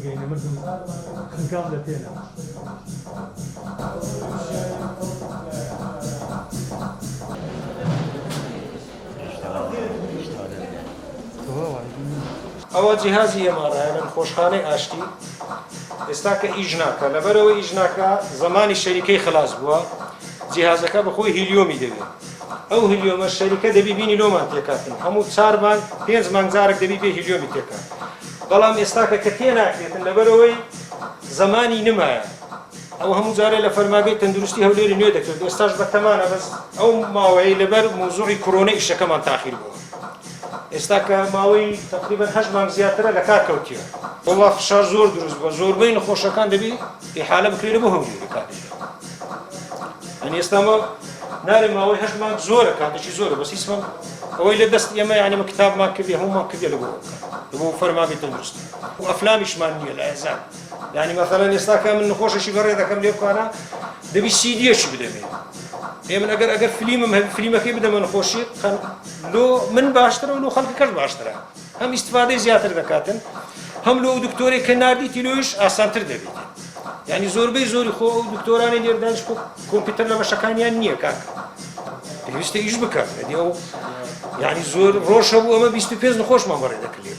بگەینە مردم خنکام لە تێنا. ئەوە جیهازی MRI لە نەخۆشخانەی ئاشتی ئێستا کە ئیش ناکە لەبەرەوە ئیش ناکە زمانی شەریکەی خلاص بووە جیهازەکە بەخۆی هیلیۆمی دەوێت ئەو هیلیۆمە شەریکە دەبی بینی لۆمان تێکاتن هەموو چار مانگ پێنج مانگ جارێک دەبی بێ هیلیۆمی تێکات بەڵام ئێستاکە کە تێ ناکرێتن لەبەرەوەی زمانی نمایە ئەو هەموو جارێ لە فەرماگەی تەندروستی هەولێری نوێ دەکرد ئێستاش بەتەمانە بەس ئەو ماوەیە لەبەر مۆزوعی کۆرۆنە ئیشەکەمان تاخیر بووە ئێستا کە ماوەی تقریبا هەشت مانگ زیاترە لە کار کەوتیە وەڵا فشار زۆر دروست بووە زۆربەی نەخۆشەکان دەبی ئیحالە بکرێنە بۆ هەولێر کاتێک ئەنی ئێستا مە نارێ ماوەی هەشت مانگ زۆرە کاتێکی زۆرە بەس هیچمان ئەوەی لە دەست ئێمە یعنی مە کتابمان کردی هەموومان کردی لە بۆ لە بۆ فەرمانگەی تەندروستی و ئەفلامیشمان نییە لە ئێزان یعنی مەسەلەن ئێستا کە من نەخۆشێکی بەڕێ دەکەم لێ بکانە دەبی سیدیەکی بدەمێ ئێ من ئەگەر ئەگەر فلیمم هەبی فلیمەکەی بدەمە نەخۆشی لۆ من باشترە و لۆ خەڵکەکەش باشترە هەم ئیستفادەی زیاتر دەکاتن هەم لۆ ئەو دکتۆرێک کە ناردیتی لۆیش ئاسانتر دەبێت یعنی زۆربەی زۆری خۆ ئەو دکتۆرانی لێردانش خۆ کۆمپیوتەر لە بەشەکانیان نییە کاک پێویستە ئیش بکات ئەدی ئەو یعنی زۆر ڕۆژ هەبوو ئەمە 25 نەخۆشمان بەڕێ دەکرد لێ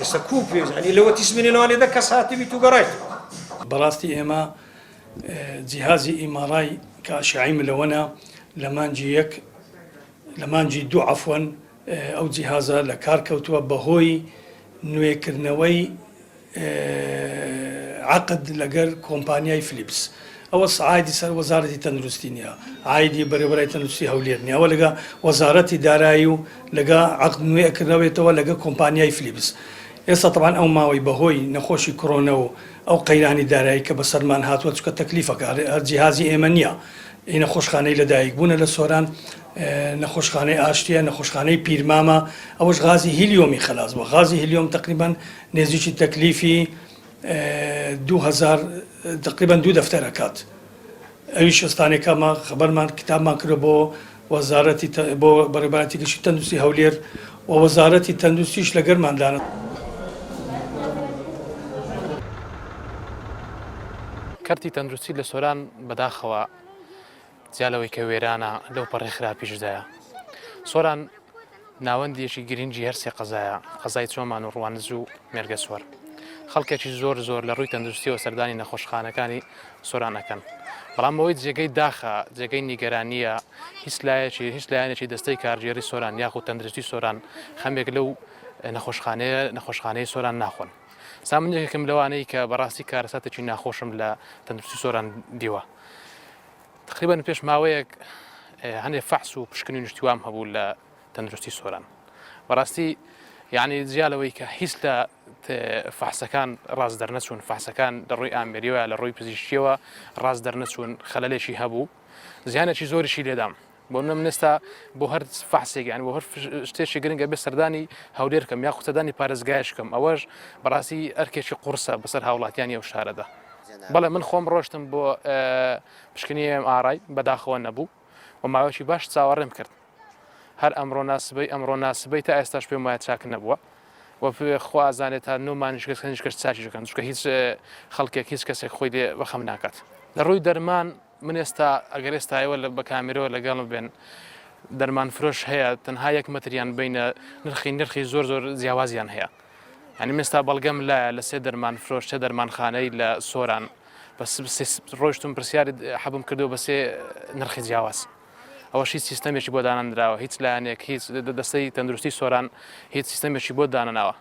ئێستا کوو پێویست یعنی لەوە تیسمێنێ لەوانێ دە کەس هاتبیت و گەڕایتەوە. بەڕاستی ئێمە جیهازی MRI کە ئەشعەی ملەوەنە لە مانگی یەک لە مانگی دوو عەفوەن ئەو جیهازە لە کار کەوتووە بەهۆی نوێکردنەوەی عەقد لەگەر کۆمپانیای فلیپس ئەوە عایدی سەر وەزارەتی تەندروستی نییە عایدی بەرێوەبەرای تەندروستی هەولێر نییە ئەوە لەگە وەزارەتی دارایی و لەگە عەقد نوێکردنەوەێتەوە لەگە کۆمپانیای فلیپس ئێستا تەبعەن ئەو ماوەی بەهۆی نەخۆشی کڕۆنە و ئەو قەیرانی دارایی کە بەسەرمان هاتووە چونکە تەکلیفەکە هەر جیهازی ئێمە نییە ئی نەخۆشخانەی لەدایک بوونە لە سۆران نەخۆشخانەی ئاشتیە نەخۆشخانەی پیرمامە ئەوەش غازی هیلیۆمی خەلاس بووە غازی هیلیۆم تقریبان نێزیکی تەکلیفی 2000 تقریبا دوو دەفتەر ئەکات ئەویش ئەستانێکەمە خەبەرمان کتابمان کردوە بۆ وەزارەتی بۆ بەڕێوەبەرایەتی گشتی تەندروستی هەولێر و وەزارەتی تەندروستیش لەگەرماندانە. کەرتی تەندروستی لە سۆران بەداخەوە جیا لەوەی کە وێرانە لەو پەڕی خراپیشدایە. سۆران ناوەندێکی گرنگی هەرسێ قەزایە، قەزای چۆمان و ڕواندز و مێرگەسۆر. خەڵکێکی زۆر زۆر لە ڕووی تەندروستیەوە سەردانی نەخۆشخانەکانی سۆران ئەکەن. بەڵام ئەوەی جێگەی داخە، جێگەی نیگەرانییە، هیچ لایەکی هیچ لایەنێکی دەستەی کارگێڕی سۆران یاخود تەندروستی سۆران خەمێک لەو نەخۆشخانەیە نەخۆشخانەی سۆران ناخۆن. سا من یەکێکم لەوانەی کە بەڕاستی کارەساتێکی ناخۆشم لە تەندروستی سۆران دیوە. تقریبا پێش ماوەیەک هەندێک فەحس و پشکنین و شتیوام هەبوو لە تەندروستی سۆران بەڕاستی یعنی جیا لەوەی کە هیچ لە فەحسەکان ڕاست دەرنەچوون فەحسەکان لە ڕووی ئامێریەوە لە ڕووی پزیشکیەوە ڕاست دەرنەچوون خەلەلێکی هەبوو زیانێکی زۆریشی لێدام بۆ منە من ئێستا بۆ هەر فەحسێک یان بۆ هەر شتێکی گرنگە بێ سەردانی هەولێر کەم یاخود سەردانی پارێزگایش کەم ئەوەش بەڕاستی ئەرکێکی قورسە بەسەر هاوڵاتیانی ئەو شارەدا بەڵێ من خۆم ڕۆشتم بۆ پشکنی MRI بەداخەوە نەبوو و ماوەیەکی باش چاوەڕێم کرد هەر ئەمڕۆ ناسبەی ئەمڕۆ ناسبەی تا ئێستاش پێم وایە چاک نەبووە و خوا ئازانێت تا نۆ مانیش کەس هەنیش کەس چاکیش بکەن چونکە هیچ خەڵکێک هیچ کەسێک خۆی لێ بەخەم ناکات لە ڕووی دەرمان من ئێستا ئەگەر ئێستا ئێوە لە بە کامێرەوە لەگەڵم بێن دەرمان فرۆش هەیە تەنها یەک مەتریان بینە نرخی نرخی زۆر زۆر جیاوازیان هەیە یعنی من ئێستا بەڵگەم لایە لە سێ دەرمان فرۆش سێ دەرمانخانەی لە سۆران بەس ڕۆشتم پرسیاری حەبم کردو بە سێ نرخی جیاواز ئەوەش هیچ سیستەمێکی بۆ دانەنراوە هیچ لایەنێک هیچ دەستەی تەندروستی سۆران هیچ سیستەمێکی بۆ دانەناوە.